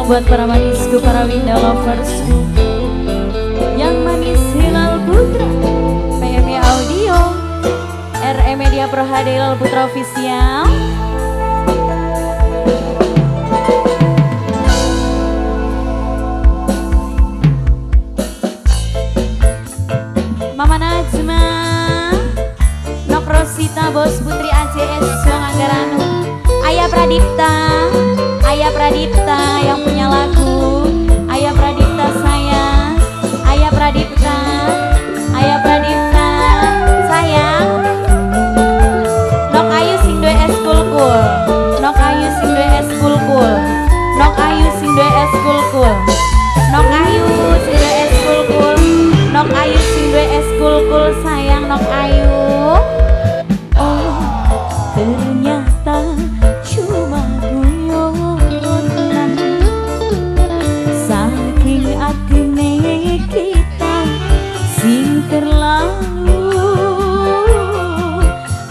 Spesial buat para manisku, para Winda loversku. Yang manis Hilal Putra, PME Audio, RE Media Pro HD Hilal Putra Official. Mama Najma, Nok Rosita, Bos Putri ACS, Suang Anggaranu, Ayah Pradipta, Ayah Pradipta yang punya lagu, Ayah Pradipta sayang, Ayah Pradipta, Ayah Pradipta sayang. Nok Ayu sing duwe es kul-kul, Nok Ayu sing duwe es kul-kul, Nok Ayu sing duwe es kul-kul, Nok Ayu sing duwe es kul-kul, Nok Ayu sing duwe es kul-kul sayang Nok Ayu. Oh, ternyata cuma guyonan, saking atine kita sing terlalu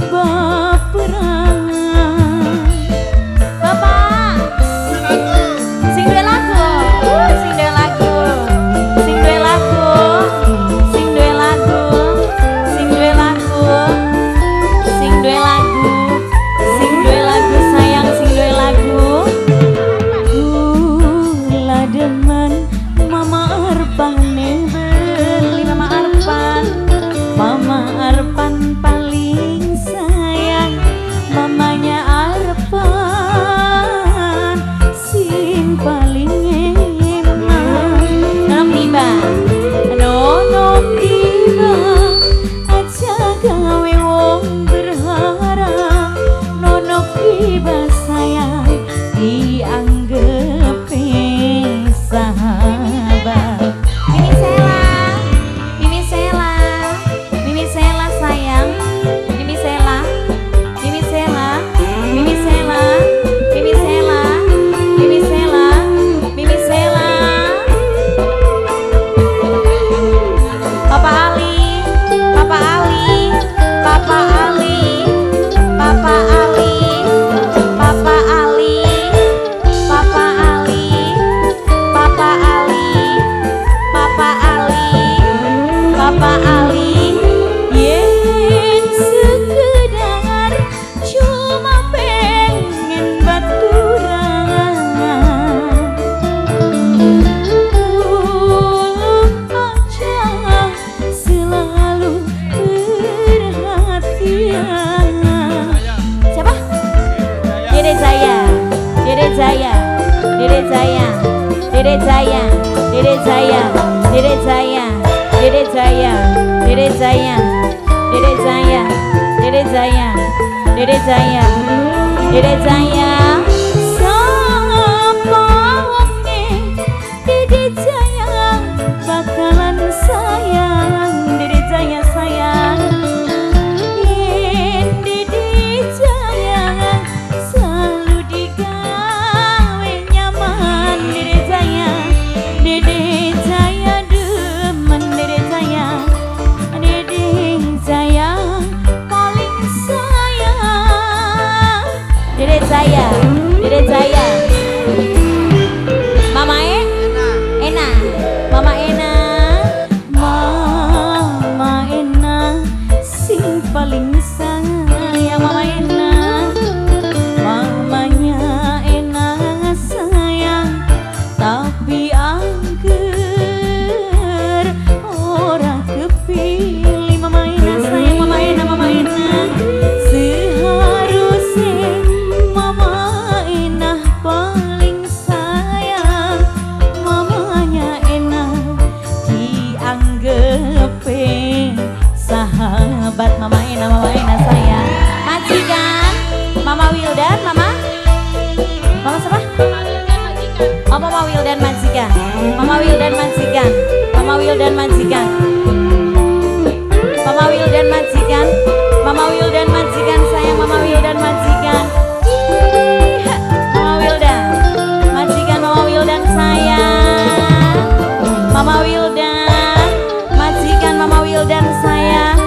baperan. Bapak sing duwe lagu, sing duwe lagu, sing duwe lagu, sing duwe lagu, sing duwe lagu, sing duwe lagu, sing duwe lagu sayang, sing duwe lagu. Kula demen Mama Arpan beli Mama Arpan, Mama Arpan paling sayang, mamanya Arpan sing paling enak. Nonok tiba, nonok tiba, aja gawe wong berharap. Nonok tiba sayang, dianggep sahabat. Mimi Sela, Mimi Sela, Mimi Sela sayang, Mimi Sela, Mimi Sela, Mimi Sela, Mimi Sela, Mimi Sela, Mimi Sela. Papa Ali, Papa Ali, Papa Ali, Papa Ali, Papa Ali, Papa Ali, Papa Ali, Papa Ali, Papa Ali. Yen sekedar cuma pengen baturan, aja selalu perhatian. Siapa? Dede Jaya, Dede Jaya, Dede Jaya, Dede Jaya, Dede Jaya, Dede Jaya, Dede Jaya, Dede Jaya, Dede Jaya, Dede Jaya, Dede Jaya, Dede Jaya. Sapa wonge Dede Jaya bakalan sayang, Dede Jaya sayang. Yen Dede Jaya selalu digawe nyaman, Dede Jaya, Dede Jaya demen, Dede Jaya, Dede Jaya paling sayang. Dede Jaya, Dede Jaya. Mama Ena, Mama Ena, Mama Ena sing paling sayang, Mama Ena, mamanya Ena sayang, tapi angker ora kepilih. Mama Ena sayang, Mama Ena, Mama Ena, seharusnya Mama Ena paling sayang, mamanya Ena dianggep sahabat. Mama Ena, Mama Ena sayang. Majikan, Mama Wildan, Mama, Mama siapa? Oh, Mama Wildan majikan, Mama Wildan majikan, Mama Wildan majikan, Mama Wildan majikan, Mama Wildan majikan sayang, Mama Wildan majikan. Ih, Mama Wildan majikan, Mama Wildan sayang, Mama Wildan majikan, Mama Wildan sayang,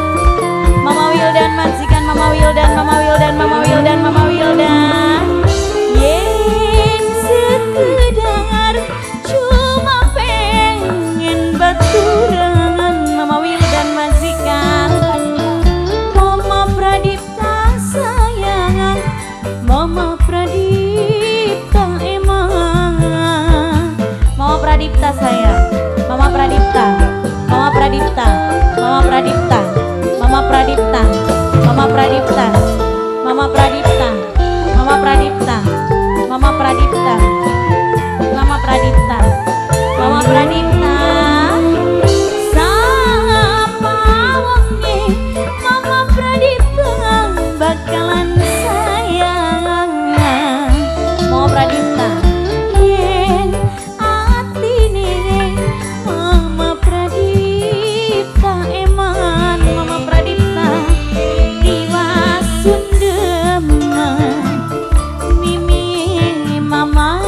Mama Wildan majikan, Mama Wildan, Mama Wildan, Mama Wildan, Mama Wildan. Yen sekedar Pradipta sayang, Mama Pradipta, Mama Pradipta, Mama Pradipta, Mama Pradipta, Mama Pradipta, Mama Pradipta, Mama Pradipta, Mama Pradipta, Mama Pradipta, Mama Pradipta. Sapa wonge Mama Pradipta bakalan sayang. Mama Pradipta yen atine Mama Pradipta eman, Mama Pradipta tiwas sundeman. Mimi Mama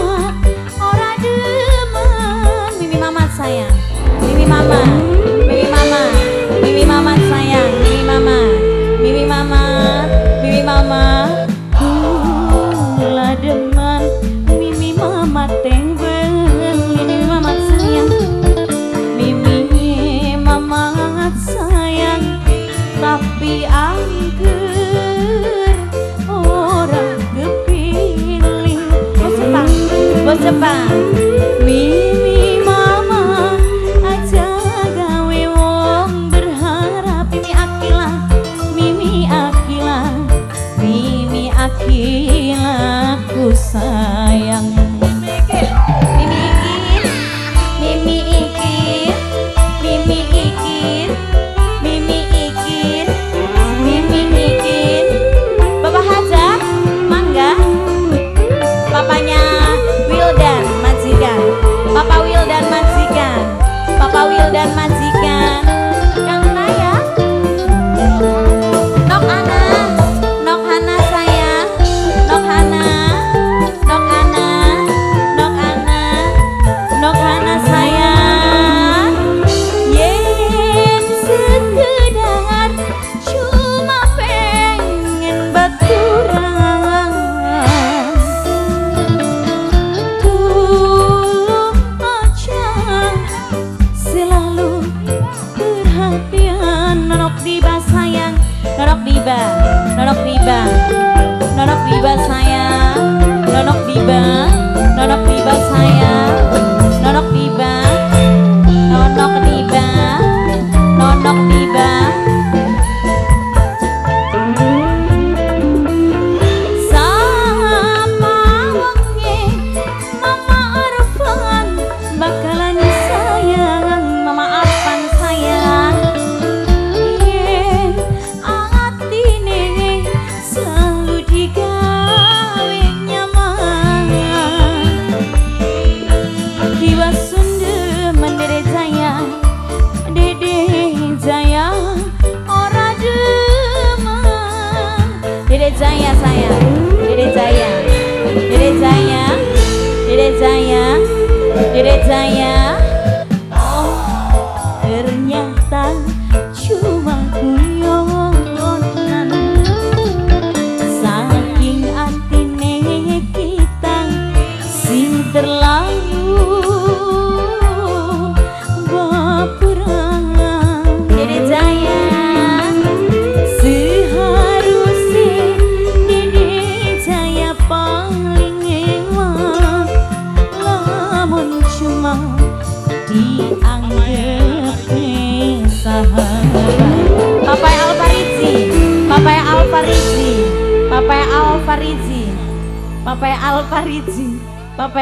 ora demen. Mimi Mama sayang, Mimi Mama, Mimi Mama, Mimi Mama sayang, Mimi Mama, Mimi Mama, Mimi Mama. Kula demen Mimi Mama teh bengi. Mimi Mama sayang, Mimi Mama sayang, tapi angger ora kepilih. Bos Jepang, bos Jepang. Mimi Mama aja gawe wong berharap. Mimi Akila, Mimi Akila, Mimi Akila ku sayang. Mimi Ikin, Mimi Ikin, Mimi Ikin, Mimi Ikin, Mimi Ikin. Bapak Haja, mangga. Papanya Wildan majikan, Papa Wildan majikan, Papa Wildan majikan. Kang Naya, Nok Ana, Nok Hana sayang, Nok Hana, Nok Ana, Nok Ana, Nok Hana sayang. Yen sekedar cuma pengen baturan, tulung aja selalu perhatian. Nonok Diba sayang, Nonok Diba, Nonok Diba, Nonok Diba sayang, Nonok Diba, Nonok Diba sayang, Nonok Diba, Nonok Diba, Nonok Diba. Sapa wonge Mama Arfan bakalan sayang, Mama Arfan sayang. Yen atine selalu digawe nyaman. Tiba sundemen Dede Jaya, Dede Jaya ora demen. Dede Jaya sayang, Dede Jaya, Dede Jaya, Dede Jaya, Dede Jaya. Oh, ternyata cuma guyonan. Saking atine kita sing terlalu baperan. Dede Jaya, seharusnya Dede Jaya paling ewan, lamun cuma dianggap sahabat. Papa Alfarizi, Papa Alfarizi, Papa Alfarizi, Papa Alfarizi, Papa